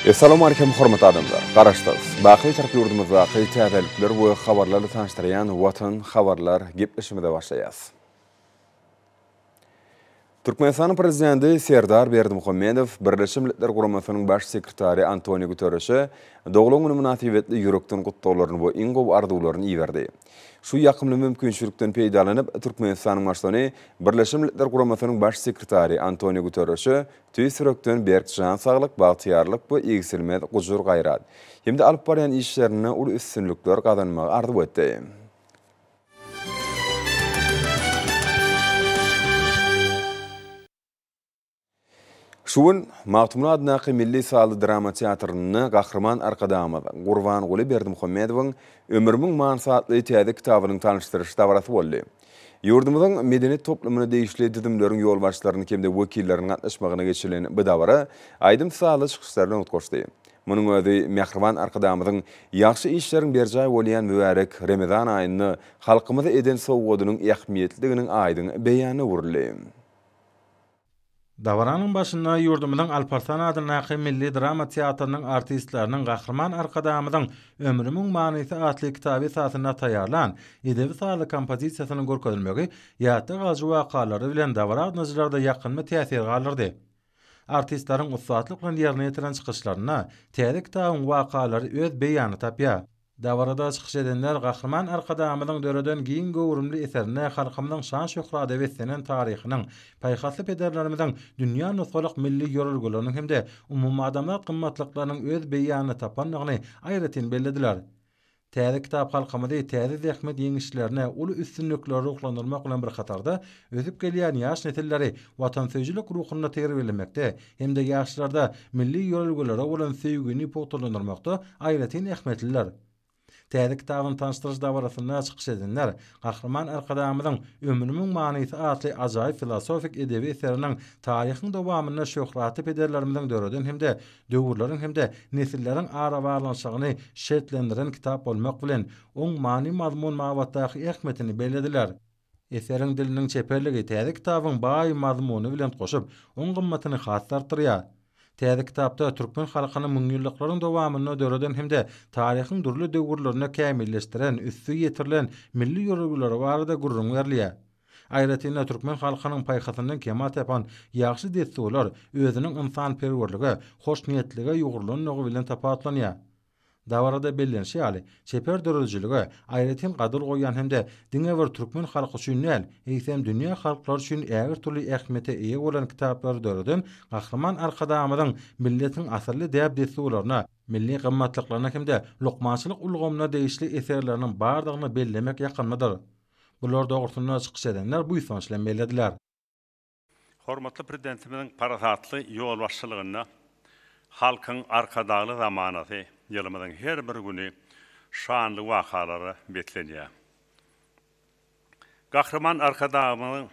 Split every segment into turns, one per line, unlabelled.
Essalamu Aleýkum hormatly adamlar! Garaşsyz, baky Bitarap ýurdumyzdaky täzelikler we habarlarly tanyşdyrýan Watan habarlar gepleşigimize başlaýas. Türkmenistanyň Prezidenti Serdar Berdimuhamedow Birleşen Milletler Guramasynyň Baş sekretary Antoniu Guterreşe doglan güni mynasybetli ýürekden gutlaglaryny we iň gowy arzuwlaryny iberdi. Şu ýakymly mümkinçilikden peýdalanyp, Türkmenistanyň Baştutany Birleşen Milletler Guramasynyň Baş sekretary Antoniu Guterreşe tüýs ýürekden berk jan saglyk, bagtyýarlyk we egsilmez gujur-gaýrat hem-de alyp barýan işlerinde uly üstünlikler gazanmagy arzuw etdi. Şu gün Magtymguly adyndaky milli sazly drama teatrynda Gahryman Arkadagymyz Gurbanguly Berdimuhamedowyň Ömrümiň manysy atly täze kitabynyň tanyşdyryş dabarasy boldy. Ýurdumyzyň medeniýet toplumyna degişli düzümleriň ýolbaşçylarynyň hem-de wekilleriniň gatnaşmagynda geçirilen bu dabara aýdym-sazly çykyşlar bilen utgaşdy. Munuň özi mähriban Arkadagymyzyň ýagşy işleriň berjaý bolýan mübärek Remezan aýynda halkymyza eden sowgadynyň ähmiýetlidiginiň aýdyň beýanyna öwrüldi.
Dabaranyň başynda ýurdumyzyň Alparslan adyndaky milli drama teatrynyň artistleriniň Gahryman Arkadagymyzyň Ömrümiň manysy atly kitaby esasynda taýýarlan edebi-sazly kompozisiýasynyň görkezilmegi ýatda galyjy wakalary bilen dabara gatnaşyjylarda ýakymly täsir galdyrdy. Artistleriň ussatlyk bilen ýerine ýetiren çykyşlarynda täze kitabyň wakalary öz beýanyny tapýar. Dabarada çykyş edenler Gahryman Arkadagymyzyň döreden giň göwrümli eserinde halkymyzyň şan-şöhrada beslenen taryhynyň, paýhasly pederlerimiziň dünýä nusgalyk milli ýörelgeleriniň hem-de umumadamzat gymmatlyklarynyň öz beýanyny tapandygyny aýratyn bellediler. Täze kitap halkymyzy täze zähmet ýeňişlerine, uly üstünliklere ruhlandyrmak bilen bir hatarda, ösüp gelýän ýaş nesilleri watansöýüjilik ruhunda terbiýelemekde hem-de ýaşlarda milli ýörelgelere bolan söýgini pugtalandyrmakda aýratyn ähmiýetlidir. Täze kitabyň tanyşdyryş dabarasynda çykyş edenler Gahryman Arkadagymyzyň Ömrümiň manysy atly ajaýyp filosofik edebi eseriniň taryhyň dowamynda şöhratly pederlerimiziň döreden hem-de döwürleriň hem-de nesilleriň arabaglanyşygyny şertlendiren kitap bolmak bilen, oň many-mazmun babatdaky ähmiýetini bellediler. Eseriň diliniň çeperligi täze kitabyň baý mazmuny bilen utgaşyp, oň gymmatyny has-da artdyrýar. Täze kitapda türkmen halkynyň müňýyllyklaryň dowamynda döreden hem-de taryhyň dürli döwürlerinde kämilleşdiren, üsti ýetirilen milli ýörelgeleri barada gürrüň berilýär. Aýratyn-da, türkmen halkynyň paýhasyndan kemal tapan ýagşy dessurlar özüniň ynsanperwerlige, hoşniýetlilige ýugrulandygy bilen tapawutlanýar. Dabarada bellenişi ýaly, çeper döredijilige aýratyn gadyr goýýan hem-de diňe bir türkmen halky üçin däl, eýsem, dünýä halklary üçin ägirt uly ähmiýete eýe bolan kitaplary döreden Gahryman Arkadagymyzyň milletiň asylly däp-dessurlaryna, milli gymmatlyklaryna hem-de lukmançylyk ulgamyna degişli eserleriniň bardygyny bellemek ýakymlydyr. Bular dogrusynda çykyş edenler buýsanç bilen bellediler.
Hormatly Prezidentimiziň parasatly ýolbaşçylygynda Halkyň Arkadagly zamanasy ýylymyzyň her bir güni şanly wakalara beslenýär. Gahryman Arkadagymyzyň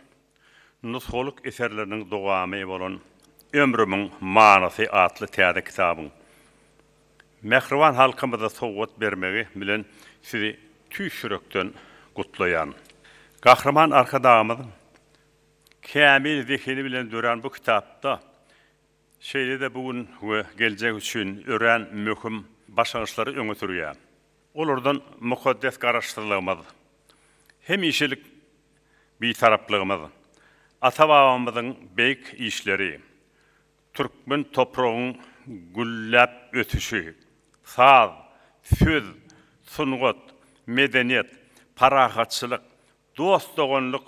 nusgalyk eserleriniň dowamy bolan Ömrümiň manysy atly täze kitabyň mähriban halkymyza sowgat bermegi bilen sizi tüýs ýürekden gutlaýan. Gahryman Arkadagymyzyň kämil zehini bilen dörän bu kitapda şeýle-de bu gün we geljek üçin örän möhüm başlangyçlary öňe sürýär. Olardan mukaddes Garaşsyzlygymyz, hemişelik Bitaraplygymyz, ata-babamyzyň beýik işleri, türkmen topragyň gülläp ösüşi, saz, söz, sungat, medeniýet, parahatçylyk, dost-doganlyk,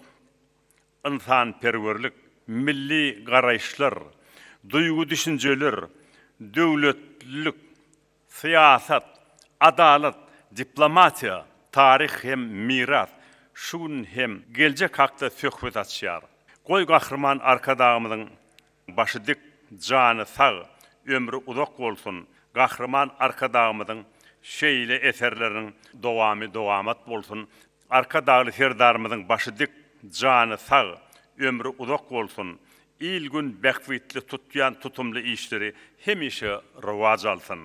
ynsanperwerlik, milli garaýyşlar, duýgy-düşünjeler, döwletlilik, Syýasat, adalat, diplomatiýa, taryh hem miras şu gün hem geljek hakda söhbet açýar. Goý Gahryman Arkadagymyzyň başy dik, jany sag, ömri uzak bolsun, Gahryman Arkadagymyzyň şeýle eserleriniň dowamy dowamat bolsun, Arkadagly Serdarymyzyň başy dik, jany sag, ömri uzak bolsun, il-gün bähbitli tutýan tutumly işleri hemişe rowaç alsyn!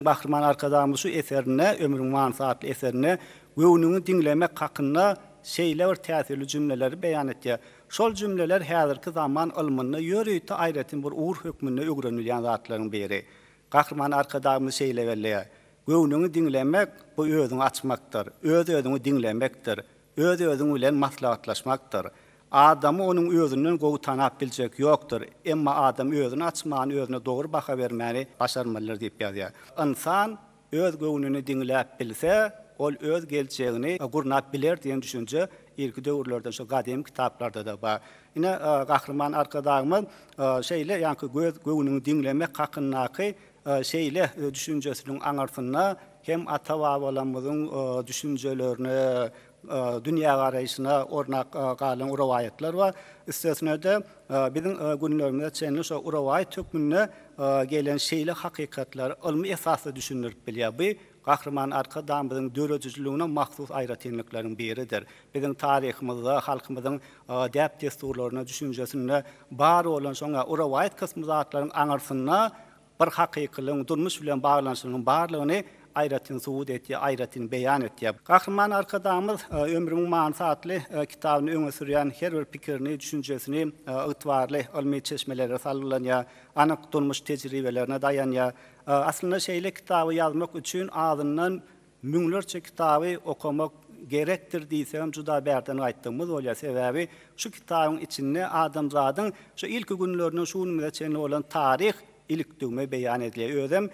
Gahryman Arkadagymyz şu eserinde, Ömrüň manysy atly eserinde göwnüňi diňlemek hakynda şeýle bir täsirli jümleleri beýan etýär. Şol jümleler häzirki zaman ylmynda ýörite aýratyn bir ugur hökmünde öwrenilýän zatlaryň biri. Gahryman Arkadagymyz şeýle belleýär, Göwnüňi diňlemek, bu özüňi açmakdyr, öz-özüňi diňlemekdir, öz-özüň bilen maslahatlaşmakdyr. Adamy onuň özünden gowy tanap biljek ýokdur, emma adam özüni açmany, özüne dogry baha bermäni başarmalydyr diýip ýazýar. Ynsan öz göwnüni diňläp bilse, ol öz geljegini gurnap biler diýen düşünje irki döwürlerden şu gadymy kitaplarda-da bar. Ine, Gahryman Arkadagymyz şeýle ýaňky göz göwnüňi diňlemek hakyndaky şeýle düşünjesiniň aňyrsynda hem ata-babalarymyzyň düşünjelerine, dünýägaraýşyna ornap galan rowaýatlar bar. Üstesine-de, biziň günlerimize çenli şo rowaýat hökmünde gelen şeýle hakykatlary ylmy esasda düşündirip bilýär. Bu Gahryman Arkadagymyzyň döredijiligine mahsus aýratynlyklaryň biridir. Biziň taryhymyzda, halkymyzyň däp-dessurlarynda, düşünjesinde bar bolan şoňa rowaýat kysmy zatlaryň aňyrsynda bir hakykylygyň, durmuş bilen baglanyşygynyň barlygyny aýratyn subut etýär, aýratyn beýan etýär. Gahryman Arkadagymyz Ömrümiň manysy atly kitabynda öňe sürýän her bir pikirini, düşünjesini ygtybarly ylmy çeşmelere salgylanýar, anyk durmuş tejribelerine daýanýar. Aslynda şeýle kitaby ýazmak üçin azyndan müňlerçe kitaby okamak gerekdir diýsegem juda bärden gaýtdygymyz bolýar. Sebäbi şu kitabyň içinde adamzadyň şu ilki günlerinden şu günümize çenli bolan taryh ilik-düwme beýan edilýär. Özem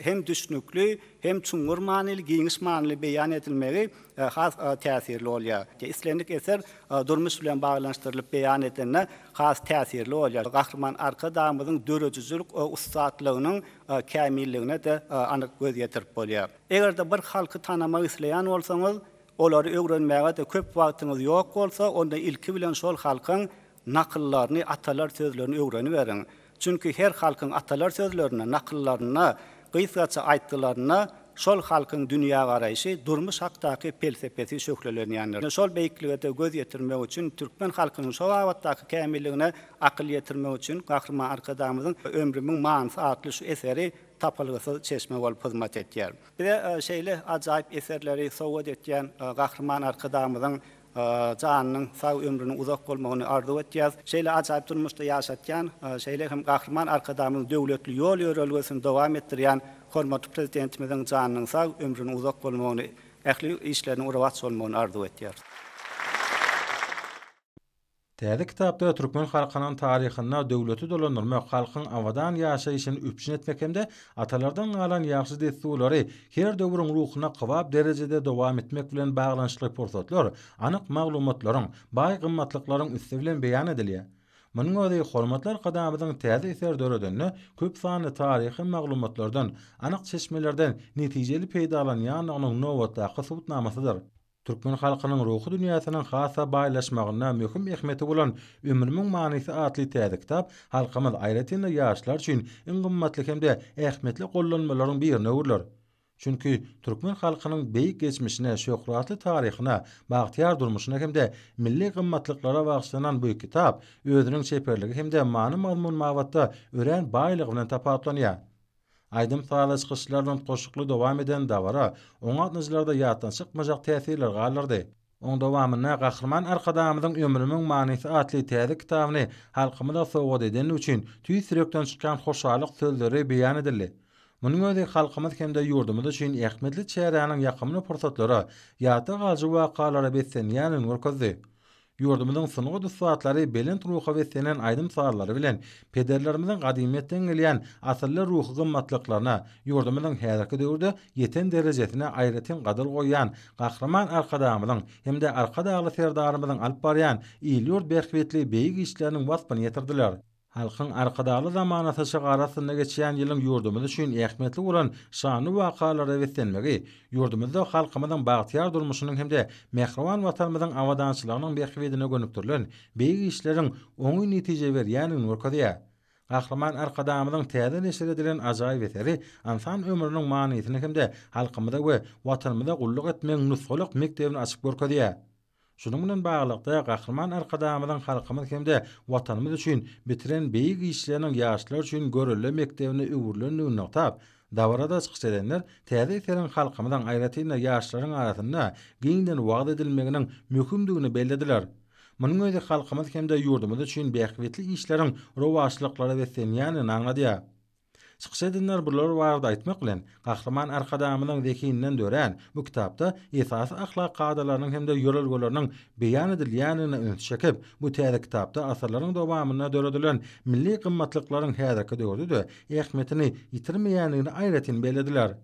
hem düşnükli, hem çuňňur manyly, giňiş manyly beýan edilmegi has täsirli bolýar. Islendik eser durmuş bilen baglanyşdyrylyp beýan edilende has täsirli bolýar. Gahryman Arkadagymyzyň döredijilik ussatlygynyň kämilligine-de anyk göz ýetirip bolýar. Eger-de bir halky tanamak isleýän bolsaňyz, olary öwrenmäge-de köp wagtyňyz ýok bolsa, onda ilki bilen şol halkyň nakyllaryny, atalar sözlerini öwreniberiň. Çünki her halkyň atalar sözlerinde, nakyllarynda, gysgaça aýtgylarynda şol halkyň dünýägaraýşy, durmuş hakdaky pelsepesi şöhlelenýändir. Şol beýiklige-de göz ýetirmek üçin, türkmen halkynyň şo babatdaky kämilligine akyl ýetirmek üçin Gahryman Arkadagymyzyň Ömrümiň manysy atly şu eseri tapylgysyz çeşme bolup hyzmat edýär. Bize şeýle ajaýyp eserleri sowgat etýän Gahryman Arkadagymyzyň janynyň sag, ömrüniň uzak bolmagyny arzuw etýäs. Şeýle ajaýyp durmuşda ýaşatýan, şeýle hem Gahryman Arkadagymyzyň döwletli ýol-ýörelgesini dowam etdirýän hormatly Prezidentimiziň janynyň sag, ömrüniň uzak bolmagyny, ähli işleriniň rowaç bolmagyny arzuw etýäris.
Täze kitapda türkmen halkynyň taryhynda döwleti dolandyrmak, halkyň abadan ýaşaýşyny üpjün etmek hem-de atalardan galan ýagşy dessurlary her döwrüň ruhuna kybap derejede dowam etmek bilen baglanyşykly pursatlar anyk maglumatlaryň, baý gymmatlyklaryň üsti bilen beýan edilýär. Munuň özi hormatly Arkadagymyzyň täze eser döredende köp sanly taryhy maglumatlardan, anyk çeşmelerden netijeli peýdalanýandygynyň nobatdaky subutnamasydyr. Türkmen halkynyň ruhy dünýäsiniň has-da baýlaşmagynda möhüm ähmiýeti bolan Ömrümiň manysy atly täze kitap halkymyz, aýratyn-da ýaşlar üçin iň gymmatly hem-de ähmiýetli gollanmalaryň birine öwrüler. Çünki türkmen halkynyň beýik geçmişine, şöhratly taryhyna, bagtyýar durmuşyna hem-de milli gymmatlyklara bagyşlanan bu kitap özüniň çeperligi hem-de many-mazmun babatda örän baýlygy bilen tapawutlanýar. Aýdym-sazly çykyşlar bilen utgaşykly dowam eden dabara oňa gatnaşyjylarda ýatdan çykmajak täsirleri galdyrdy. Oň dowamynda Gahryman Arkadagymyzyň Ömrümiň manysy atly täze kitabyny halkymyza sowgat edendigi üçin tüýs ýürekden çykýan hoşallyk sözleri beýan edildi. Munuň özi halkymyz hem-de ýurdumyz üçin ähmiýetli çäräniň ýakymly pursatlara, ýatda galyjy wakalara beslenýändigini görkezdi. Ýurdumyzyň sungat ussatlary belent ruha beslenen aýdym-sazlary bilen pederlerimiziň gadymyýetden gelýän asylly ruhy gymmatlyklaryna, ýurdumyzyň häzirki döwürde ýeten derejesine aýratyn gadyr goýýan Gahryman Arkadagymyzyň hem-de Arkadagly Serdarymyzyň alyp barýan il-ýurt bähbitli beýik işleriniň waspyny ýetirdiler. Halkyň Arkadagly zamanasy şygary astynda geçýän ýylyň ýurdumyz üçin ähmiýetli bolan şanly wakalara beslenmegi, ýurdumyzda halkymyzyň bagtyýar durmuşynyň hem-de mähriban Watanymyzyň abadançylygynyň bähbidine gönükdirilen beýik işleriň oňyn netije berýändigini görkezýär. Gahryman Arkadagymyzyň täze neşir edilen ajaýyp eseri ynsan ömrüniň manysyny hem-de halkymyza we Watanymyza gulluk etmegiň nusgalyk mekdebini açyp görkezýär. Şunuň bilen baglylykda, Gahryman Arkadagymyzyň halkymyz hem-de Watanymyz üçin bitiren beýik işleriniň ýaşlar üçin görelde mekdebine öwrülendigini nygtap, dabarada çykyş edenler täze eseriň halkymyzyň, aýratyn-da, ýaşlaryň arasynda giňden wagyz edilmeginiň möhümdigini bellediler. Munuň özi halkymyz hem-de ýurdumyz üçin bähbitli işleriň rowaçlyklara beslenýändigini aňladýar. Çykyş edenler bular barada aýtmak bilen, Gahryman Arkadagymyzyň zehininden dörän bu kitapda esasy ahlak kadalarynyň hem-de ýörelgeleriniň beýan edilýändigine ünsi çekip, bu täze kitapda asyrlaryň dowamynda döredilen milli gymmatlyklaryň häzirki döwürde-de ähmiýetini ýitirmeýändigini aýratyn bellediler.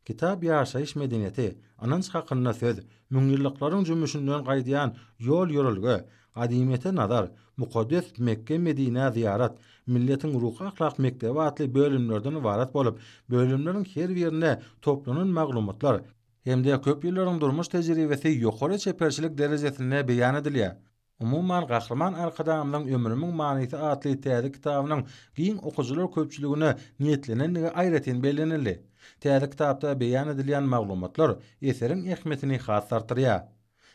Kitap ýaşaýyş medeniýeti, ynanç hakynda söz, müňýyllyklaryň jümmüşinden gaýdýan ýol-ýörelge, gadymyýete nazar, mukaddes Mekge-Medinä zyýarat, milletiň ruhy-ahlak mekdebi atly bölümlerden ybarat bolup, bölümleriň her birinde toplanan maglumatlar hem-de köp ýyllaryň durmuş tejribesi ýokary çeperçilik derejesinde beýan edilýär. Umuman, Gahryman Arkadagymyzyň Ömrümiň manysy atly täze kitabynyň giň okyjylar köpçüligine niýetlenendigi aýratyn bellenildi. Täze kitapda beýan edilýän maglumatlar eseriň ähmiýetini has artdyrýar.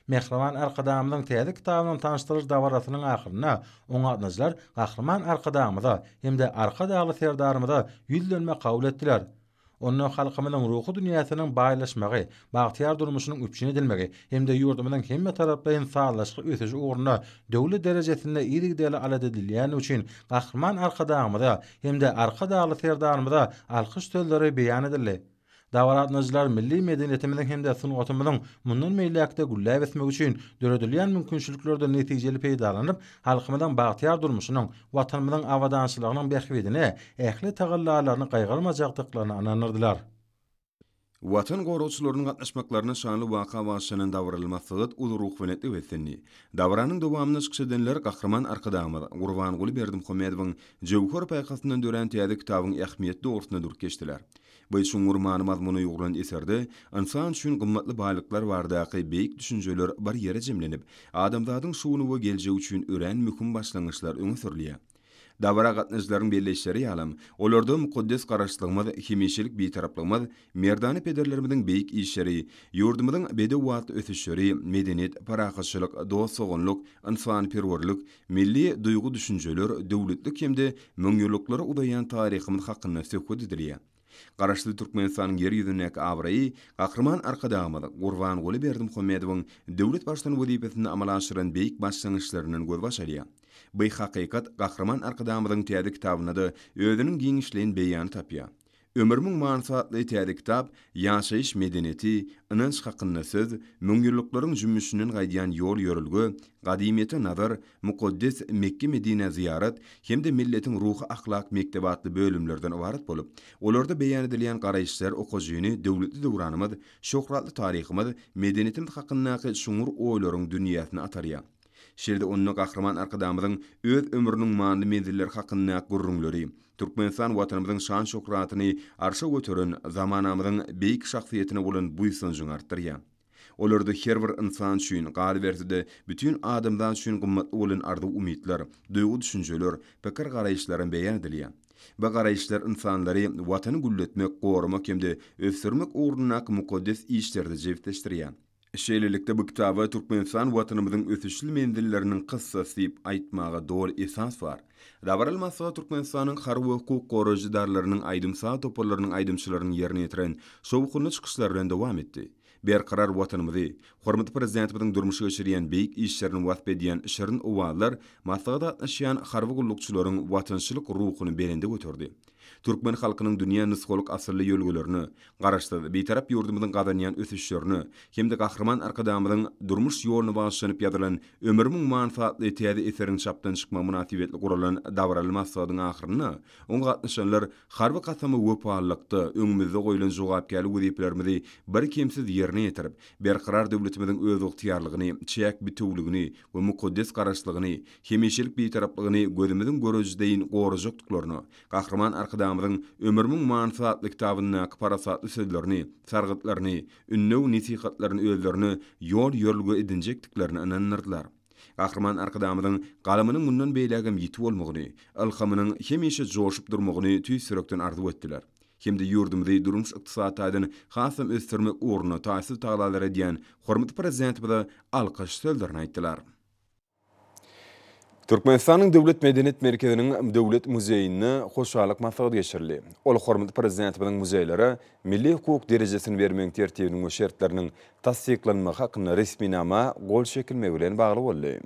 Mähriban Arkadagymyzyň täze kitabynyň tanyşdyrylyş dabarasynyň ahyrynda oňa gatnaşyjylar Gahryman Arkadagymyza hem-de Arkadagly Serdarymyza ýüzlenme kabul etdiler. Onda halkymyzyň ruhy dünýäsiniň baýlaşmagy, bagtyýar durmuşynyň üpjün edilmegi hem-de ýurdumyzyň hemmetaraplaýyn sazlaşykly ösüşi ugrunda döwlet derejesinde yzygiderli alada edilýändigi üçin Gahryman Arkadagymyza hem-de Arkadagly Serdarymyza alkyş sözleri beýan edildi. Dabara gatnaşyjylar milli medeniýetimiziň hem-de sungatymyzyň mundan beýläk-de gülläp ösmegi üçin döredilýän mümkinçiliklerden netijeli peýdalanyp, halkymyzyň bagtyýar durmuşynyň, Watanymyzyň abadançylygynyň bähbidine ähli tagallalaryny gaýgyrmajakdyklaryna ynandyrdylar.
Watan goragçylarynyň gatnaşmaklaryna şanly waka bagyşlanan dabaraly maslahat uly ruhubelentlige beslendi. Dabaranyň dowamynda çykyş edenler Gahryman Arkadagymyz Gurbanguly Berdimuhamedowyň jöwher paýhasyndan dörän täze kitabyň ähmiýeti dogrusynda durup geçdiler. Bu çuňňur many-mazmuna ýugrulan eserde ynsan üçin gymmatly baýlyklar baradaky beýik düşünjeler bir ýere jemlenip, adamzadyň şu güni we geljegi üçin örän möhüm başlangyçlar öňe sürülýär. Dabara gatnaşyjylaryň belleýişleri ýalam, olarda mukaddes Garaşsyzlygymyz, hemişelik Bitaraplygymyz, merdana pederlerimiziň beýik işleri, ýurdumyzyň bedew atly ösüşleri, medeniýet, parahatçylyk, dost-doganlyk, ynsanperwerlik, Milli duýgy-düşünjeler, döwletlik hem-de müňýyllyklara uzaýan taryhymyz hakynda söhbet edilýär. Garaşsyz Türkmenistanyň Ýer ýüzündäki abraýy Gahryman Arkadagymyz Gurbanguly Berdimuhamedowyň döwlet Baştutany wezipesinde amala aşyran beýik başlangyçlaryndan gözbaş alýar. Bu hakykat Gahryman Arkadagymyzyň täze kitabynda-da özüniň giňişleýin beýanyny tapýar. Ömrümiň manysy atly täze kitap ýaşaýyş medeniýeti, ynanç hakynda söz, müňýyllyklaryň jümmüşinden gaýdýan ýol-ýörelge, gadymyýete nazar, mukaddes Mekge-Medinä zyýarat hem-de milletiň ruhy-ahlak mekdebi atly bölümlerden ybarat bolup, olarda beýan edilýän garaýyşlar okajyny döwletli döwranymyz, şöhratly taryhymyz, medeniýetimiz hakyndaky çuňňur oýlaryň dünýäsine atarýar. Şeýle-de onda Gahryman Arkadagymyzyň öz ömrüniň manyly menzilleri hakyndaky gürrüňleri, Türkmenistan Watanymyzyň şan-şöhratyny arşa göteren zamanamyzyň beýik şahsyýetine bolan buýsanjyňy artdyrýar. Olarda her bir ynsan üçin, galyberse-de, bütin adamzat üçin gymmatly bolan arzuw-umytlar, duýgy-düşünjeler, pikir-garaýyşlaram beýan edilýär. Bu garaýyşlar ynsanlary Watany gülletmek, goramak hem-de ösdürmek ugrundaky mukaddes işlerde jebisleşdirýär. Şeýlelikde, bu kitaba Türkmenistan Watanymyzyň ösüşli menzilleriniň kyssasy diýip aýtmaga doly esas bar. Dabaraly maslahat Türkmenistanyň harby we hukuk goraýjy edaralarynyň aýdym-saz toparlarynyň aýdymçylarynyň ýerine ýetiren şowhunly çykyşlary bilen dowam etdi. Berkarar Watanymyzy, hormatly Prezidentimiziň durmuşa geçirýän beýik işlerini wasp edýän şirin owazlar maslahata gatnaşýan harby gullukçylaryň watançylyk ruhuny belende göterdi. Türkmen halkynyň dünýä nusgalyk asylly ýörelgelerine, Garaşsyz, Bitarap ýurdumyzyň gazanýan ösüşlerine hem-de Gahryman Arkadagymyzyň durmuş ýoluna bagyşlanyp ýazylan Ömrümiň manysy atly täze eseriň çapdan çykmagy mynasybetli guralan dabaraly maslahatyň ahyrynda oňa gatnaşanlar harby kasama wepalylykda öňümizde goýlan jogapkärli wezipelerimizi birkemsiz ýerine ýetirip, Berkarar döwletimiziň özygtyýarlygyny, çäk bitewüligini we mukaddes Garaşlygyny, hemişelik Bitaraplygyny gözümiziň göreji deýin gorajakdyklaryna, Gahryman Arkadagymyzyň Ömrümiň manysy atly kitabyndaky parasatly sözlerini, sargytlaryny, ündew-nesihatlaryny özlerine ýol-ýörelge edinjekdiklerine ynandyrdylar. Gahryman Arkadagymyzyň galamynyň mundan beýlägem ýiti bolmagyny, ylhamynyň hemişe joşup durmagyny tüýs ýürekden arzuw etdiler hem-de ýurdumyzy durmuş-ykdysady taýdan hasam ösdürmek ugrunda taýsyz tagallalar edýän hormatly Prezidentimize alkyş sözlerini aýtdylar. Türkmenistanyň Döwlet medeniýet merkeziniň Döwlet muzeýinde hoşallyk maslahaty geçirildi. Ol hormatly Prezidentimiziň muzeýlere milli hukuk derejesini bermegiň tertibiniň we şertleriniň tassyklanmagy hakynda resminama gol çekilmegi bilen bagly boldy.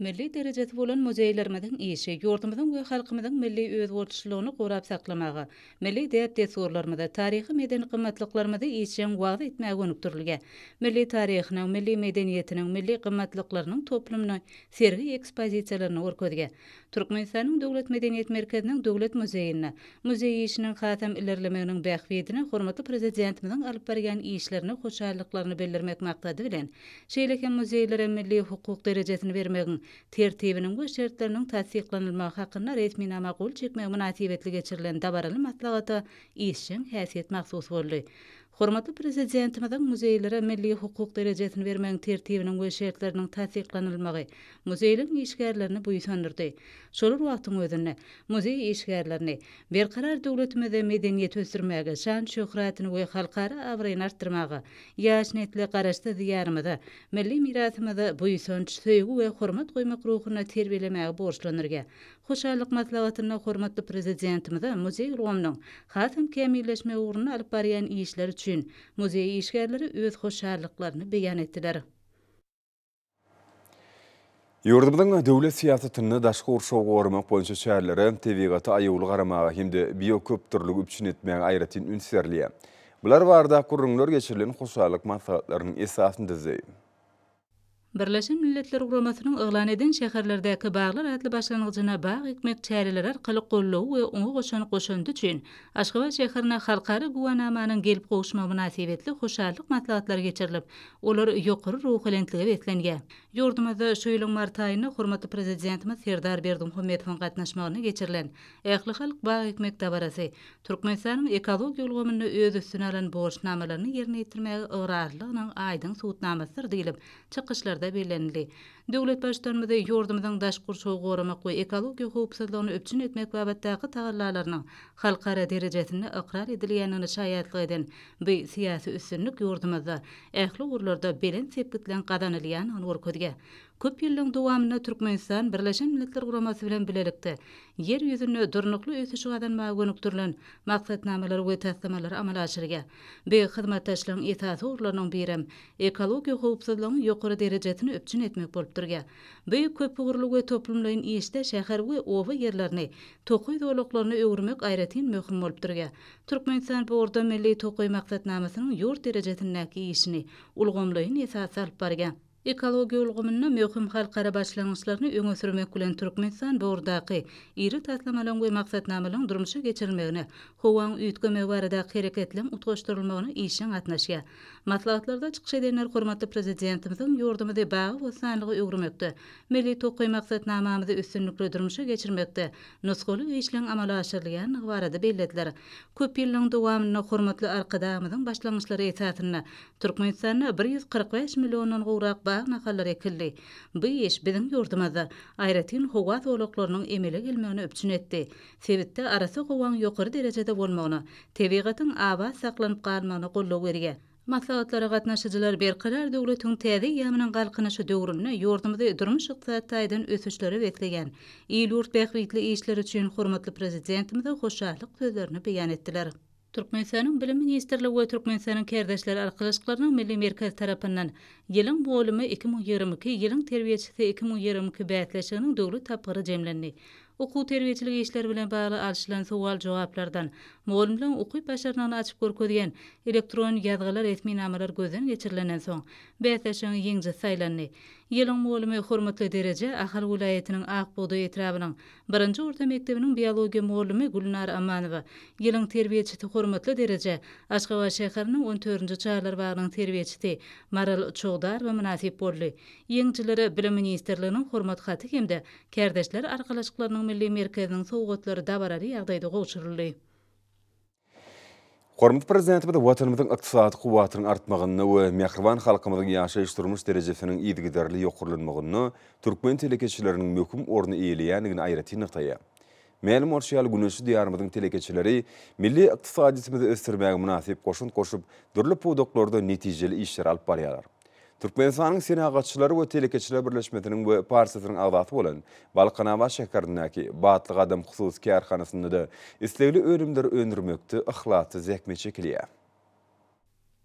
Milli derejesi bolan muzeýlerimiziň işi ýurdumyzyň we halkymyzyň milli özboluşlylygyny gorap saklamaga, milli däp-dessurlarymyzy, taryhy-medeni gymmatlyklarymyzy işjeň wagyz etmäge gönükdirilýär. Milli taryhynyň, milli medeniýetiniň, milli gymmatlyklarynyň toplumyny sergi ekspozisiýalarynda görkezýär. Türkmenistanyň Döwlet medeniýet merkeziniň Döwlet muzeýinde muzeý işiniň hasam ilerlemeginiň bähbidine hormatly Prezidentimiziň alyp barýan işlerine hoşallyklaryny bildirmek maksady bilen, şeýle hem muzeýlere milli hukuk derejesini bermegiň Tertibiniň we şertleriniň tassyklanylmagy hakynda resminama gol çekmegi mynasybetli geçirilen dabaraly maslahata işjeň häsiýet mahsus boldy. Hormatly Prezidentimiziň muzeýlere milli hukuk derejesini bermegiň Tertibiniň we şertleriniň tassyklanylmagy muzeýleriň işgärlerini buýsandyrdy. Şol bir wagtyň özünde, muzeý işgärlerini Berkarar döwletimizde medeniýeti ösdürmäge, şan-şöhratyny we halkara abraýyny artdyrmaga, ýaş nesli Garaşsyz Diýarymyza, milli mirasymyza buýsanç, söýgi we hormat goýmak ruhunda terbiýelemäge borçlandyrýar. Hoşallyk maslahatynda hormatly Prezidentimize muzeý ulgamynyň hasam kämilleşmegi ugrunda alyp barýan işleri üçin muzeý işgärleri öz hoşallyklaryny beýan etdiler.
Ýurdumyzyň döwlet syýasatynda daşky gurşawy goramak boýunça çärelere, tebigata aýawly garamaga hem-de bioköpdürlüligi üpjün etmäge aýratyn üns berilýär. Bular baradaky gürrüňler geçirilen hoşallyk maslahatlarynyň esasyny düzdi.
Birleşen Milletler Guramasynyň yglan eden Şäherlerdäki baglar atly başlangyjyna bag ekmek çäreleri arkaly goldawy we oňa goşan goşandy üçin Aşgabat şäherine halkara güwänamanyň gelip gowuşmagy mynasybetli hoşallyk maslahatlary geçirilip, olar ýokary ruhubelentlige beslenýär. Ýurdumyzda şu ýylyň mart aýynda hormatly Prezidentimiz Serdar Berdimuhamedowyň gatnaşmagynda geçirilen ählihalk bag ekmek dabarasy Türkmenistanyň ekologiýa ulgamynda öz üstüne alan borçnamalaryny ýerine ýetirmäge ygrarlylygynyň aýdyň subutnamasydyr diýlip, çykyşlarda bellenildi. Döwlet Baştutanymyzy ýurdumyzyň daşky gurşawy goramak we ekologiýa howpsuzlygyny üpjün etmek babatdaky tagallalarynyň halkara derejesinde ykrar edilýändigine şaýatlyk eden bu syýasy üstünlik ýurdumyzda ähli ugurlarda belent sepgitleň gazanylýandygyny görkezýär. Köp ýyllaryň dowamynda Türkmenistan Birleşen Milletler Guramasy bilen bilelikde Ýer ýüzünde durnukly ösüşi gazanmaga gönükdirilen maksatnamalary we taslamalary amala aşyrýar. Bu hyzmatdaşlygyň esasy ugurlarynyň birem ekologiýa howpsuzlygyň ýokary derejesini üpjün etmek bolup durýar. Bu köpugurly we toplumlaýyn işde şäher we oba ýerlerini tokaý zolaklaryna öwürmek aýratyn möhüm bolup durýar. Türkmenistan bu ugurda Milli tokaý maksatnamasynyň ýurt derejesindäki işini ulgamlaýyn esasda alyp barýar. Ekologiýa ulgamynda möhüm halkara başlangyçlaryny öňe sürmek bilen Türkmenistan bu ugurdaky iri taslamalaryň we maksatnamalaryň durmuşa geçirilmegine, howaň üýtgemegi baradaky hereketleň utgaşdyrylmagyna işjeň gatnaşýar. Maslahatlarda çykyş edenler hormatly Prezidentimiziň ýurdumyzy bagy-bossanlyga öwürmekde, Milli tokaý maksatnamamyzy üstünlikli durmuşa geçirmekde nusgalyk işleň amala aşyrylýandygy barada bellediler. Köp ýyllaryň dowamynda hormatly Arkadagymyzyň başlangyçlary esasynda Türkmenistanda 145 milliondan gowrak bag nahallary ekildi. Bu iş biziň ýurdumyzda aýratyn howa zolaklarynyň emele gelmegini üpjün etdi. Sebitde arassa howaň ýokary derejede bolmagyna, tebigatyň abat saklanyp galmagyna goldaw berýär. Maslahatlara gatnaşyjylar Berkarar döwletiň täze eýýamynyň Galkynyşy döwründe ýurdumyzy durmuş-ykdysady taýdan ösüşlere besleýän, il-ýurt bähbitli işleri üçin hormatly Prezidentimize hoşallyk sözlerini beýan etdiler. Türkmenistanyň Bilim ministrligi we Türkmenistanyň Kärdeşler arkalaşyklarynyň Milli merkezi tarapyndan Ýylyň mugallymy 2022, Ýylyň terbiýeçisi 2022 bäsleşiginiň döwlet tapgyry jemlendi. Okuw-terbiýeçilik işleri bilen bagly alşylan sowal-jogaplardan, mugallymlaryň ukyp-başarnygyny açyp görkezýän elektron ýazgyly resminamalar gözden geçirilenden soň, bäsleşigiň ýeňijisi saýlandy. Ýylyň mugallymy hormatly derejä Ahal welaýatynyň Ak bugdaý etrabynyň Birinji orta mekdebiniň biologiýa mugallymy Gülnar Amanowa, Ýylyň terbiýeçisi hormatly derejä Aşgabat şäheriniň on dördünji çagalar bagynyň terbiýeçisi Maral Çogdarowa mynasyp boldy. Ýeňijilere Bilim ministrliginiň Hormat haty hem-de Kärdeşler arkalaşyklarynyň Milli merkeziniň sowgatlary dabaraly ýagdaýda gowşuryldy.
Hormatly Prezidentimiz Watanymyzyň ykdysady kuwwatynyň artmagynda we mähriban halkymyzyň ýaşaýyş-durmuş derejesiniň yzygiderli ýokarlanmagynda türkmen telekeçileriniň möhüm orny eýeleýändigini aýratyn nygtaýar. Mälim bolşy ýaly, güneşli Diýarymyzyň telekeçileri milli ykdysadyýetimizi ösdürmäge mynasyp goşant goşup, dürli pudaklarda netijeli işleri alyp barýarlar. Türkmenistanyň Senagatçylar we telekeçiler birleşmesiniň we partiýasynyň agzasy bolan Balkanabat şäherindäki Batly gadam hususy kärhanasynda-da islegli önümleri öndürmekde yhlasly zähmet çekilýär.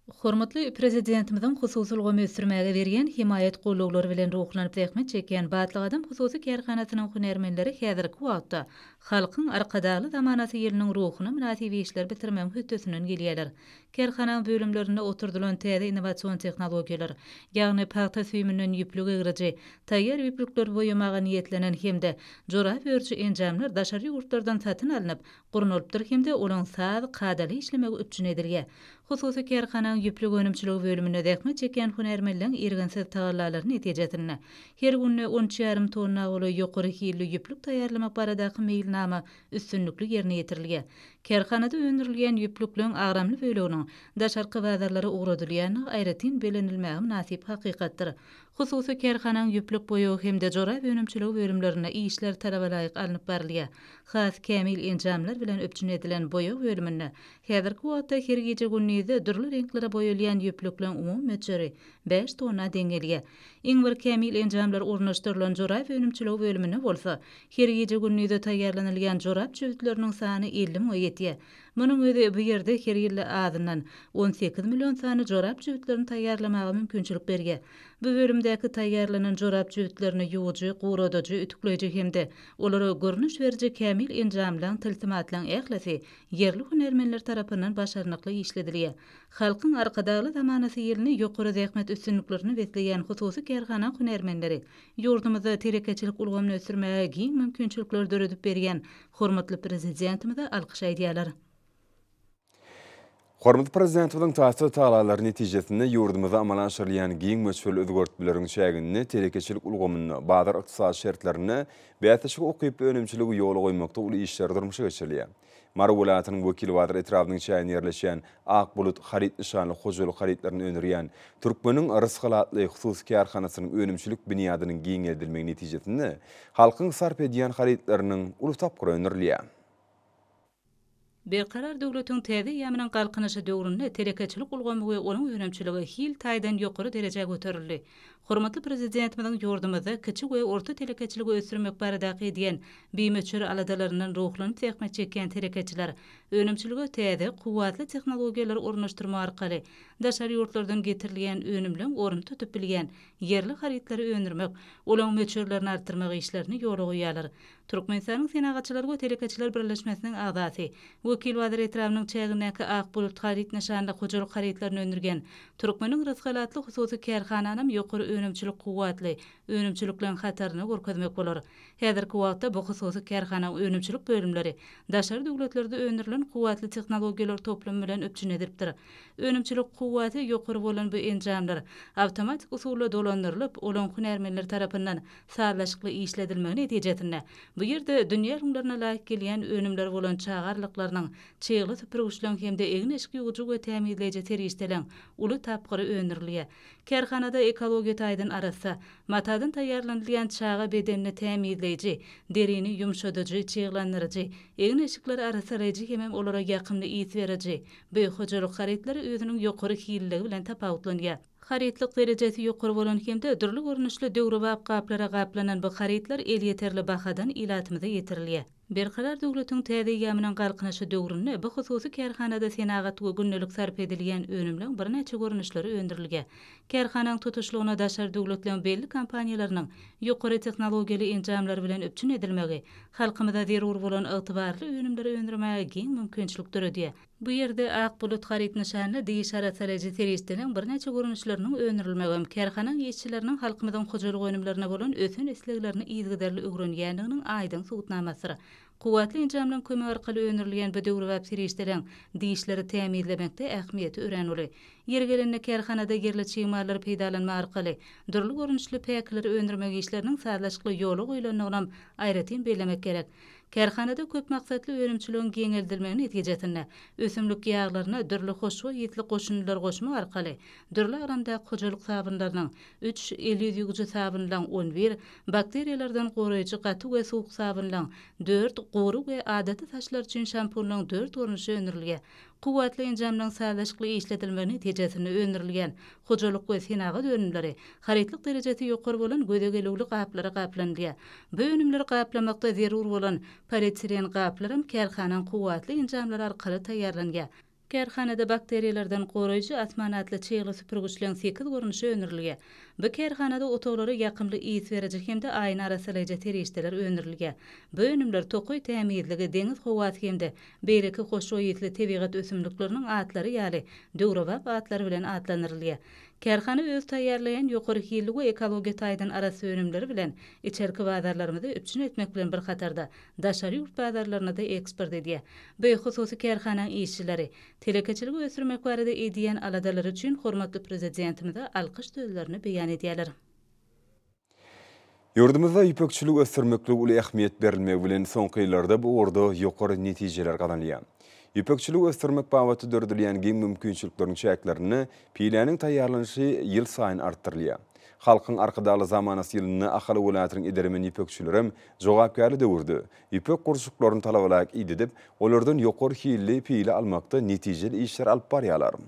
Hormatly Prezidentimiziň hususy ulgamy ösdürmäge berýän hemaýat gollawlary bilen ruhlanyp zähmet çekýän Batly gadam hususy kärhanasynyň hünärmenleri häzirki wagtda Halkyň Arkadagly zamanasy ýylynyň ruhuna mynasyp işleri bitirmegiň hötdesinden gelýärler. Kärhananyň bölümlerinde oturdylan täze innowasion tehnologiýalar, ýagny pagta süýüminden ýüplük egriji, taýýar ýüplükleri boýamaga niýetlenen hem-de jorap örüji enjamlar daşary ýurtlardan satyn alnyp, gurnalypdyr hem-de olaň saz, kadaly işlemegi üpjün edilýär. Hususy kärhananyň ýüplük önümçiligi bölüminde zähmet çekýän hünärmenleň irginsiz tagallalary netijesinde, her günde on üç ýarym tonna golaý ýokary hilli ýüplük taýýarlamak baradaky meýilnama üstünlikli ýerine ýetirilýär. Kärhanada öndürilýän ýüplükleň agramly böleginiň daşarky bazarlara ugradylýandygy aýratyn bellenilmäge mynasyp hakykatdyr. Hususy kärhananyň ýüplük boýagy hem-de jorap önümçiligi bölümlerinde işler talabalaýyk alnyp barylýar. Has kämil enjamlar bilen üpjün edilen boýag bölüminde häzirki wagtda her gije-gündizde dürli reňklere boýalýan ýüplükleň umumy möçberi bäş tonna deň gelýär. Iň bir kämil enjamlar ornaşdyrylan jorap önümçiligi bölüminde bolsa, her gije-gündizde taýýarlanylýan jorap jübütleriniň sany 50 müňe ýetýär. Munuň özi bu ýerde her ýylda azyndan 18 million sany jorap jübütlerini taýýarlamaga mümkinçilik berýär. Bu bölümdäki taýýarlanan jorap jübütlerini ýuwujy, guradyjy, ütükleýji hem-de olara görnüş beriji kämil enjamlaň, tilsimatlaň ählisi ýerli hünärmenler tarapyndan başarnykly işledilýär. Halkyň Arkadagly zamanasy ýylyny ýokary zähmet üstünliklerine besleýän hususy kärhana hünärmenleri ýurdumyzda telekeçilik ulgamyny ösdürmäge giň mümkinçilikleri döredip berýän hormatly Prezidentimize alkyş aýdýarlar.
Hormatly Prezidentimiziň taýsyz tagallalary netijesinde ýurdumyzda amala aşyrylýan giň möçberli özgertmeleriň çäginde telekeçilik ulgamynda, bazar ykdysady şertlerinde bäsleşige ukyply önümçiligi ýola goýmakda uly işler durmuşa geçirilýär. Mary welaýatynyň Wekilbazar etrabynyň çäginde ýerleşýän Ak bulut haryt nyşanly hojalyk harytlaryny öndürýän Türkmeniň rysgal atly hususy kärhanasynyň önümçilik binýadynyň giňeldilmegi netijesinde halkyň sarp edýän harytlarynyň uly tapgyry öndürilýär.
Berkarar döwletiň täze eýýamynyň Galkynyşy döwründe telekeçilik ulgamy we onuň önümçiligi hil taýdan ýokary derejä göterildi. Hormatly Prezidentimiziň ýurdumyzda kiçi we orta telekeçiligi ösdürmek baradaky edýän bimöçber aladalaryndan ruhlanyp zähmet çekýän telekeçiler önümçilige täze, kuwwatly tehnologiýalary ornaşdyrmak arkaly daşary ýurtlardan getirilýän önümleň ornuny tutup bilýän ýerli harytlary öndürmek, olaň möçberlerini artdyrmak işlerini ýola goýýarlar. Türkmenistanyň Senagatçylar we telekeçiler birleşmesiniň agzasy, Wekilbazar etrabynyň çägindäki Ak bulut haryt nyşanly hojalyk harytlaryny öndürýän Türkmeniň rysgaly atly hususy kärhananam ýokary önümçilik kuwwatly önümçilikleň hatarynda görkezmek bolar. Häzirki wagtda bu hususy kärhanaň önümçilik bölümleri daşary döwletlerde öndürilen kuwwatly tehnologiýalar toplumy bilen üpjün edilipdir. Önümçilik kuwwaty ýokary bolan bu enjamlar awtomatik usulda dolandyrylyp, olaň hünärmenler tarapyndan sazlaşykly işledilmegi netijesinde, bu ýerde dünýä ülňülerine laýyk gelýän önümler bolan çaga arlyklarynyň, çygly süpürgiçleň hem-de egin-eşik ýuwujy we tämizleýji serişdeleň uly tapgyry öndürilýär. Kärhanada ekologiýa taýdan arassa, matadan taýýarlanylýan çaga bedenini tämizleýji, derini ýumşadyjy, çyglandyryjy, egin-eşikleri arassalaýjy hemem olara ýakymly ys beriji bu hojalyk harytlary özüniň ýokary hilliligi bilen tapawutlanýar. Harytlyk derejesi ýokary bolan hem-de dürli görnüşli döwrebap gaplara gaplanan bu harytlar elýeterli bahadan ilatymyza ýetirilýär. Berkarar döwletiň täze eýýamynyň Galkynyşy döwründe bu hususy kärhanada senagat we gündelik sarp edilýän önümleň birnäçe görnüşleri öndürilýär. Kärhanaň tutuşlygyna daşary döwletleň belli kompaniýalarynyň ýokary tehnologiýaly enjamlary bilen üpjün edilmegi halkymyza zerur bolan ygtybarly önümleri öndürmäge giň mümkinçilik döredýär. Bu ýerde Ak bulut haryt nyşanly diş arassalaýjy serişdeleň birnäçe görnüşleriniň öndürilmegem kärhanaň işçileriniň halkymyzyň hojalyk önümlerine bolan ösen isleglerini yzygiderli öwrenýändiginiň aýdyň subutnamasydyr. Kuwwatly enjamlaryň kömegi arkaly öndürilýän bu döwrebap serişdeleň dişleri tämizlemekde ähmiýeti örän uly. Ýeri gelende, kärhanada ýerli çig mallary peýdalanmak arkaly dürli görnüşli päkileri öndürmek işleriniň sazlaşykly ýola goýlandygynam aýratyn bellemek gerek. Kärhanada köp maksatly önümçiligiň giňeldilmegi netijesinde, ösümlik ýaglaryna dürli hoşboý ysly goşundylar goşmak arkaly, dürli agramdaky hojalyk sabynlarynyň, üç, el-ýüz ýuwujy sabynlaň, 11, bakteriýalardan goraýjy gaty we suwuk sabynlaň, dört, gury we adaty saçlar üçin şampunlaň dört görnüşi öndürilýär. Kuwwatly enjamlaryň sazlaşykly işledilmegi netijesinde öndürilýän hojalyk we senagat önümleri harytlyk derejesi ýokary bolan göze gelüwli gaplara gaplanylýar. Bu önümleri gaplamakda zerur bolan polietilen gaplaram kärhanaň kuwwatly enjamlary arkaly taýýarlanýar. Kärhanada bakteriýalardan goraýjy Asman atly çygly süpürgiçleň sekiz görnüşi öndürilýär. Bu kärhanada otaglara ýakymly ys beriji hem-de aýna arassalaýjy serişdeler öndürilýär. Bu önümler tokaý tämizligi, deňiz howasy hem-de beýleki hoşboý ysly tebigat ösümlikleriniň atlary ýaly döwrebap atlar bilen atlandyrylýar. Kärhana öz taýýarlaýan ýokary hilli we ekologiýa taýdan arassa önümleri bilen içerki bazarlarymyzy üpjün etmek bilen bir hatarda, daşary ýurt bazarlaryna-da eksport edýär. Bu hususy kärhanaň işçileri telekeçiligi ösdürmek barada edýän aladalary üçin hormatly Prezidentimize alkyş sözlerini beýan edýärler.
Ýurdumyzda ýüpekçiligi ösdürmeklige uly ähmiýet berilmegi bilen, soňky ýyllarda bu ugurda ýokary netijeler gazanylýar. Ýüpekçiligi ösdürmek babatda döredilýän giň mümkinçilikleriň çäklerinde piläniň taýýarlanyşy ýylsaýyn artdyrylýar. Halkyň Arkadagly zamanasy ýylynda Ahal welaýatynyň edermen ýüpekçilerem jogapkärli döwürde ýüpek gurçuklaryny talabalaýyk idedip, olardan ýokary hilli pile almakda netijeli işleri alyp barýarlar.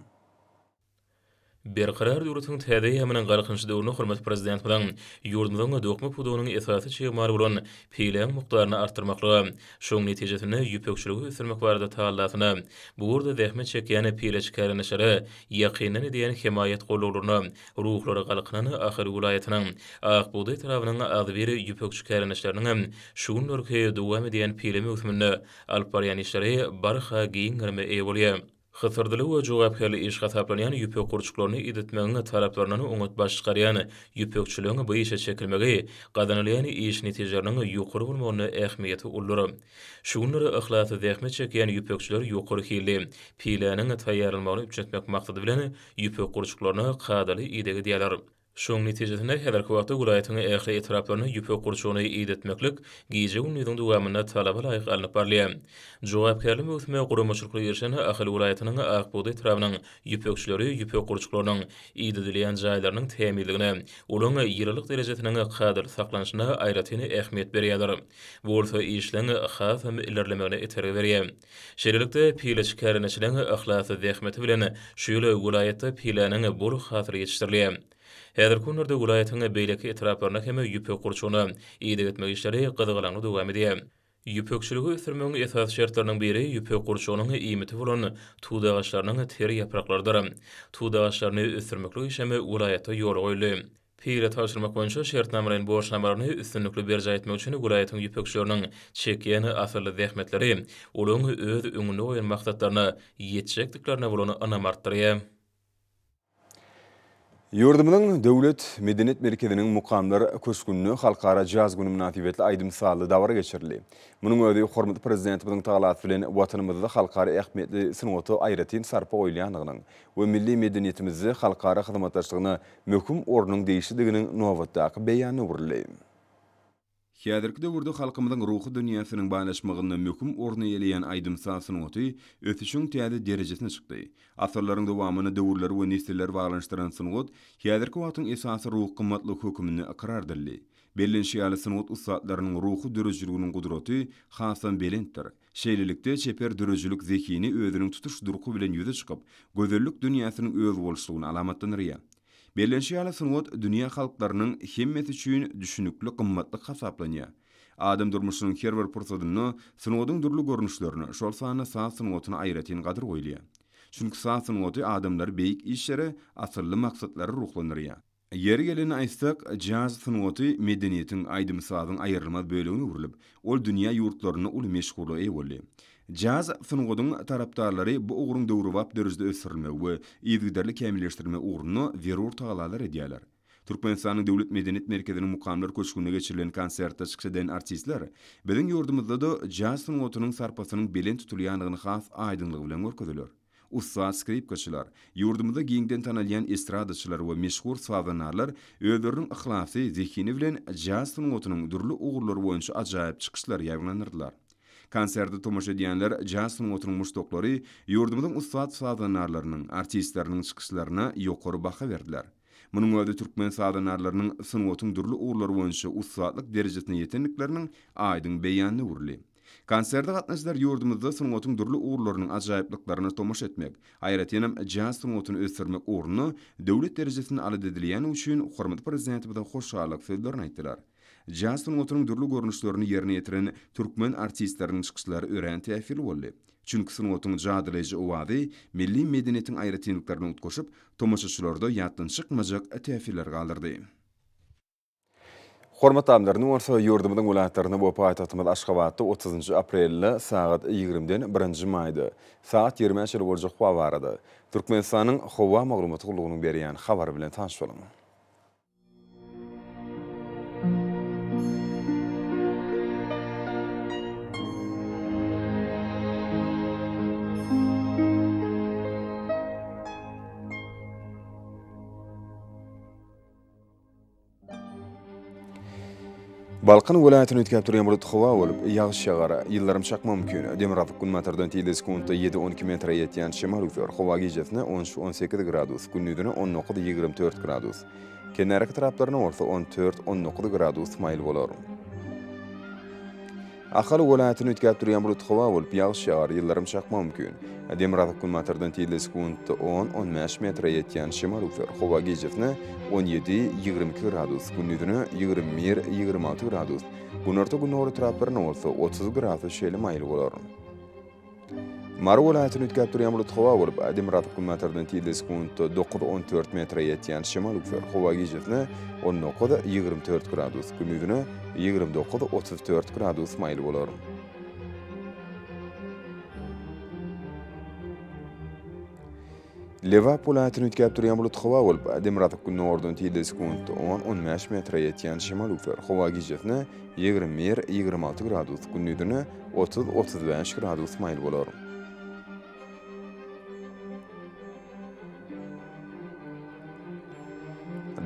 Berkarar döwletiň täze eýýamynyň Galkynyşy döwründe hormatly Prezidentimiziň ýurdumyzyň dokma pudagynyň esasy çig maly bolan piläň mukdaryny artdyrmaklyga, şonuň netijesinde ýüpekçiligi ösdürmek barada tagallasyna, bu ugurda zähmet çekýän pileçi kärendeçilere ýakyndan edýän hemaýat gollaglaryna ruhlary galkynan Ahal welaýatynyň Ak bugdaý etrabynyň agzybir ýüpekçi kärendeçileriniň hem şu günlerki dowam edýän pile möwsüminde alyp barýan işleri barha giň gerime eýe bolýar. Hysyrdyly we jogapkärli iş hasaplanýan ýüpek gurçuklaryny idetmegiň talaplaryndan oňat baş çykarýan ýüpekçiligiň bu işe çekilmegi gazanylýan iş netijeleriniň ýokary bolmagynda ähmiýeti uludyr. Şu günler yhlasly zähmet çekýän ýüpekçiler ýokary hilli piläniň taýýarlanmagyny üpjün etmek maksady bilen ýüpek gurçuklaryna kadaly ideg edýärler. Şonuň netijesinde, häzirki wagtda welaýatyň ähli etraplarynda ýüpek gurçugyny idetmeklik gije-gündiziň dowamynda talaba laýyk alnyp barylýar. Jogapkärli möwsüme guramaçylykly girişen Ahal welaýatynyň Ak bugdaý etrabynyň ýüpekçileri ýüpek gurçuklarynyň idedilýän jaýlarynyň tämizligine, olaryň ýylylyk derejesiniň kadaly saklanyşyna aýratyn ähmiýet berýärler. Bu bolsa işleň hasam ilerlemegine itergi berýär. Şeýlelikde, pileçi kärendeçileň yhlasly zähmeti bilen şu ýyl welaýatda piläniň bol hasyly ýetişdirilýär. Häzirki günlerde welaýatyň beýleki etraplarynda hem ýüpek gurçugyna ideg etmek işleri gyzgalaňly dowam edýär. Ýüpekçiligi ösdürmegiň esasy şertleriniň biri ýüpek gurçugynyň iýmiti bolan tut agaçlarynyň ter ýapraklarydyr. Tut agaçlaryny ösdürmeklik işem welaýatda ýola goýuldy. Pile tabşyrmak boýunça şertnamalaýyn borçnamalaryny üstünlikli berjaý etmek üçin welaýatyň ýüpekçileriniň çekýän asylly zähmetleri olaryň öz öňünde goýan maksatlaryna ýetjekdiklerine bolan ynamy artdyrýar.
Ýurdumyzyň Döwlet medeniýet merkeziniň Mukamlar köşgünde Halkara jaz güni mynasybetli aýdym-sazly dabara geçirildi. Munuň özi hormatly Prezidentimiziň tagalasy bilen Watanymyzda halkara ähmiýetli sungata aýratyn sarpa goýulýandygynyň we milli medeniýetimizde halkara hyzmatdaşlygyna möhüm ornuň degişlidiginiň nobatdaky beýanyna öwrüldi. Häzirki döwürde halkymyzyň ruhy dünýäsiniň baýlaşmagynda möhüm orun eýeleýän aýdym-saz sungaty ösüşiň täze derejesine çykdy. Asyrlaryň dowamynda döwürleri we nesilleri baglanyşdyran sungat häzirki wagtyň esasy ruhy gymmatlygy höküminde ykrar edildi. Bellenişi ýaly, sungat ussatlarynyň ruhy döredijiliginiň gudraty hasam belentdir. Şeýlelikde, çeper döredijilik zehini özüniň tutuş durky bilen ýüze çykyp, gözellik dünýäsiniň özboluşlygyny alamatlandyrýar. Bellenişi ýaly, sungat dünýä halklarynyň hemmesi üçin düşünikli gymmatlyk hasaplanýar. Adam durmuşynyň her bir pursadynda sungatyň dürli görnüşlerine, şol sanda saz sungatyna aýratyn gadyr goýulýar. Çünki saz sungaty adamlary beýik işlere, asylly maksatlara ruhlandyrýar. Ýeri gelende aýtsak, jaz sungaty medeniýetiň, aýdym-sazyň aýrylmaz bölegine öwrülip, ol dünýä ýurtlarynda uly meşhurlyga eýe boldy. Jaz sungatyň tarapdarlary bu ugruň döwrebap derejede ösdürilmegi we yzygiderli kämilleşdirilmegi ugrunda zerur tagallalar edýärler. Türkmenistanyň Döwlet medeniýet merkeziniň Mukamlar köşgünde geçirilen konsertde çykyş eden artistler biziň ýurdumyzda-da jaz sungatynyň sarpasynyň belent tutulýandygyny has aýdyňlygy bilen görkezdiler. Ussat skripkaçylar, ýurdumyzda giňden tanalýan estradaçylar we meşhur sazandarlar özleriniň yhlasy, zehini bilen jaz sungatynyň dürli ugurlary boýunça ajaýyp çykyşlary ýaýbaňlandyrdylar. Konserte tomaşa edýänler jaz sungatynyň muşdaklary ýurdumyzyň ussat sazandarlarynyň, artistleriniň çykyşlaryna ýokary baha berdiler. Munuň özi türkmen sazandarlarynyň sungatyň dürli ugurlary boýunça ussatlyk derejesine ýetendikleriniň aýdyň beýanyna öwrüldi. Konserte gatnaşyjylar ýurdumyzda sungatyň dürli ugurlarynyň ajaýyplyklaryna tomaşa etmek, aýratynam, jaz sungatyny ösdürmek ugrunda döwlet derejesinde alada edilýändigi üçin hormatly Prezidentimize hoşallyk sözlerini aýtdylar. Jaz sungatynyň dürli görnüşlerini ýerine ýetiren türkmen artistleriniň çykyşlary örän täsirli boldy.
Çünki sungatyň jadylaýjy owazy milli medeniýetiň aýratynlyklary bilen utgaşyp, tomaşaçylarda ýatdan çykmajak täsirleri galdyrdy.
Hormatly adamlar, indi bolsa ýurdumyzyň welaýatlarynda we paýtagtymyz Aşgabatda otuzynjy aprelde sagat ýigrimiden birinji maýda sagat ýigrimä çenli boljak howa barada Türkmenistanyň Howa maglumat gullugynyň berýän habary bilen tanyş boluň. Balkan welaýatyny üýtgäp durýan bulutly howa bolup, ýagyş ýagar, ýyldyrym çakmagy mümkin. Demirgazyk-günbatardan tizligi sekuntda ýedi-on iki metre ýetýän şemal üflär. Howa gijesine on üç-on sekiz gradus, gündizine on dokuz-ýigrimi dört gradus. Kenarýaka etraplarynda bolsa on dört-on dokuz gradus maýyl bolar. Ahal welaýatyny üýtgäp durýan bulutly howa bolup, ýagyş ýagar, ýyldyrym çakmagy mümkin. Demirgazyk-günbatardan tizligi sekuntda on, on bäş metre ýetýän şemal üflär. Howa gijesine on ýedi, 22 gradus, gündizine 21, 26 gradus, günorta-gündogar etraplarynda bolsa 30 gradus şeýle maýyl bolar. Mary welaýatyny üýtgäp durýan bulutly howa bolup, demirgazyk-günbatardan tizligi sekuntda dokuz-on dört metre ýetýän şemal üflär. Howa gijesine on dokuz, 24 gradus, gündizine 29, 34 gradus maýyl bolar. Lebap welaýatyny üýtgäp durýan bulutly howa bolup, demirgazyk-gündogardan tizligi sekuntda on, on bäş metre ýetýän şemal üflär. Howa gijesine 21, 26 gradus, gündizine 30, 35 gradus maýyl bolar.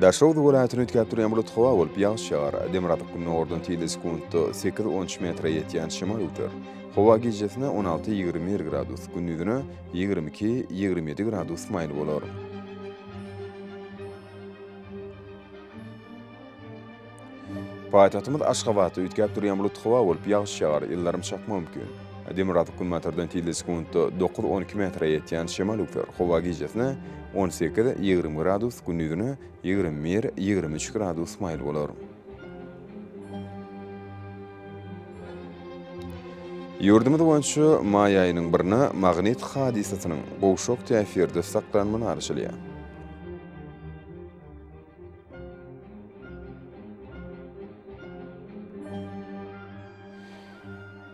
Daşoguz welaýatyny üýtgäp durýan bulutly howa bolup, ýagyş ýagar. Demirgazyk-gündogardan tizligi sekuntda sekiz-on üç metre ýetýän şemal öwser. Howa gijesine on alty, 21 gradus, gündizine 22, 27 gradus maýyl bolar. Paýtagtymyz Aşgabatda üýtgäp durýan bulutly howa bolup, ýagyş ýagar, ýyldyrym çakmagy mümkin. Demirgazyk-günbatardan tizligi sekuntda dokuz-on iki metre ýetýän şemal üflär. Howa gijesine on sekiz, 20 gradus, gündizine 21, 23 gradus maýyl bolar. Ýurdumyz boýunça maý aýynyň birine magnit hadysasynyň gowşak täsirde saklanmagyna garaşylýar.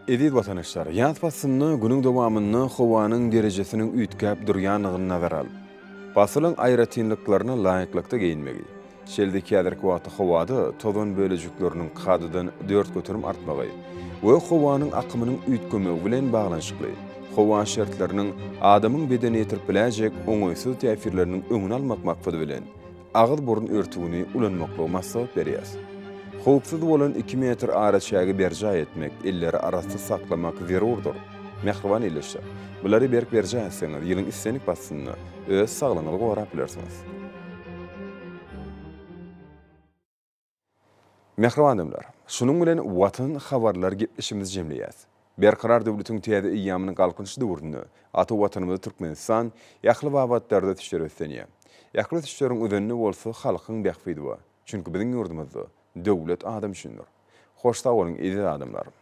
Eziz watandaşlar, ýaz paslynda günüň dowamynda howanyň derejesiniň üýtgäp durýandygyny nazara alyp, pasylyň aýratynlyklaryna laýyklykda geýinmegi, şeýle-de häzirki wagtda howada tozan bölejikleriniň kadadan 4% artmagy we howanyň akymynyň üýtgemegi bilen baglanyşykly howa şertleriniň adamyň bedenine ýetirip biläýjek oňaýsyz täsirleriniň öňüni almak maksady bilen, agyz-burun örtügini ulanmaklygy maslahat berýäris. Howpsuz bolan iki metr araçägi berjaý etmek, elleri arassa saklamak zerurdyr. Mähriban ildeşler, bulary berk berjaý etseňiz, ýylyň islendik paslynda öz saglygyňyzy gorap bilersiňiz. Mähriban adamlar, şunuň bilen Watan habarlar gepleşigimizi jemleýäs. Berkarar döwletiň täze eýýamynyň Galkynyş döwründe ata Watanymyz Türkmenistan ähli babatlarda ösüşlere beslenýär. Ähli ösüşleriň özeninde bolsa halkyň bähbidi bar. Çünki biziň ýurdumyzda Döwlet adam üçindir. Hoş sag boluň eziz adamlar!